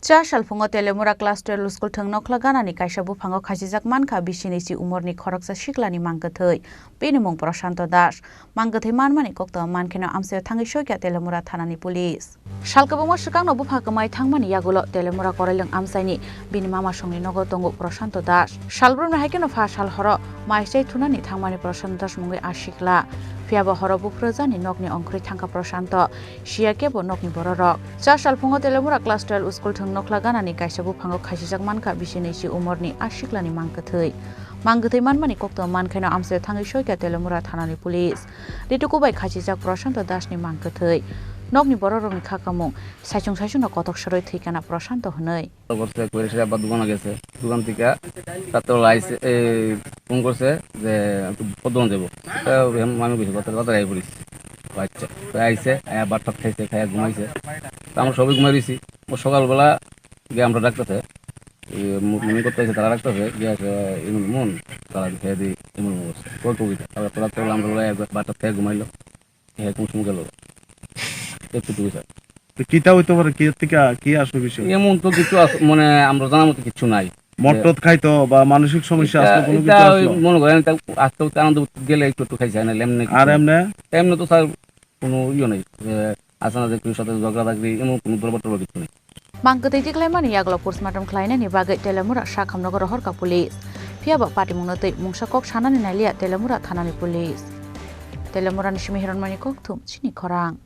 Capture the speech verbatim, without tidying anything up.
Cha salphungo Telemura Class twelve school thwng nokhla ganani kaisa buphango khachijak mankha bisi ni si umorni khoroksa siklani mangkwthwi. Bini mung Prashanto Das. Mangkwthwi manmani koktwma mankheno amchaio thangwi soikha Telemura thanani police. Sal kwbangma swkangno bupha kwmai thangmani yagulo Telemura Korailwng amchaini bini mama songni nogo tongo Prashanto Das. Salbrumni haikheno pha sal horo mai chai thunani thangmani Prashanto Das mungwi a sikla. Phiyaba horo buphru jani nokni ongkhorwi thangkha Prashanto. Siya kebo nokni bororok. Cha salphungo Telemura Class twelve school thwng nokhla ganani kaisa buphango khachijak mankha bisi ni si umorni a siklani mangkwthwi. Mangkwthwi manmani koktwma mankheno amchaio thangwi soikha Telemura thanani police. Rituku bai khachijak Prashanto Dasni mangkwthwi. Nokni bororokni kha kamung saichung saichungno kotok sorwi thwikana Prashanto hwnwi. করছে, করে সেটা আবার দোকানে গেছে। দোকান থেকে রাত্রেবেলা আইছে, এই ফোন করছে যে একটু পদ্মন যাবো। তা আমি গেছি, বাজারে, বাজারে আই পড়েছি। আচ্ছা, তো আইছে, আয়া ভাত টাত খাইছে, খাইয়া ঘুমাইছে। তো আমরা সবাই ঘুমাই রয়েছি। ও সকালবেলা গিয়ে আমরা ডাকতেছে, এই মু-, মনে করতে হয়েছে, তারা ডাকতেছে, গিয়ে আছে ইমন মন, তারা খেয়ে দিয়ে ইমন মন করছে। কই কবিতা? তারপর রাত্রেবেলা আমরা বলে একবার ভাত টাত খেয়ে ঘুমাইলো। হ্যাঁ, কোন সময় গেল? একটু দূরে স্যার। তো কিতা হইতে পারে? কি থেকে কি আসলো বিষয়? এমন তো কিছু আস-, মানে আমরা জানার মতো কিছু নাই। মদ টদ খাইতো বা মানসিক সমস্যা এটা, আসলো কোনো এটা কিছু ওই আসলো? মনে করেন, এটা আস্তে আস্তে আনন্দ গেলে একটু একটু খাইছে, না এমনি আর কিছু না। এমনি? এমনি তো স্যার কোনো ইয়ে নেই। যে আছে না যে কেউ সাথে ঝগড়া ঝাগড়ি, এমন কোনো দরবার টরবার কিছু নেই। Mangkwthwi tiklaimani yagulo postmortem khlainani bagwi Telemura sakhamnogo rohorkha police. Phiyaba patimungno twi mungsa kok sanani nailiya Telemura thanani police. Telemurani simi Hiranmani Kokthum, chini khorang.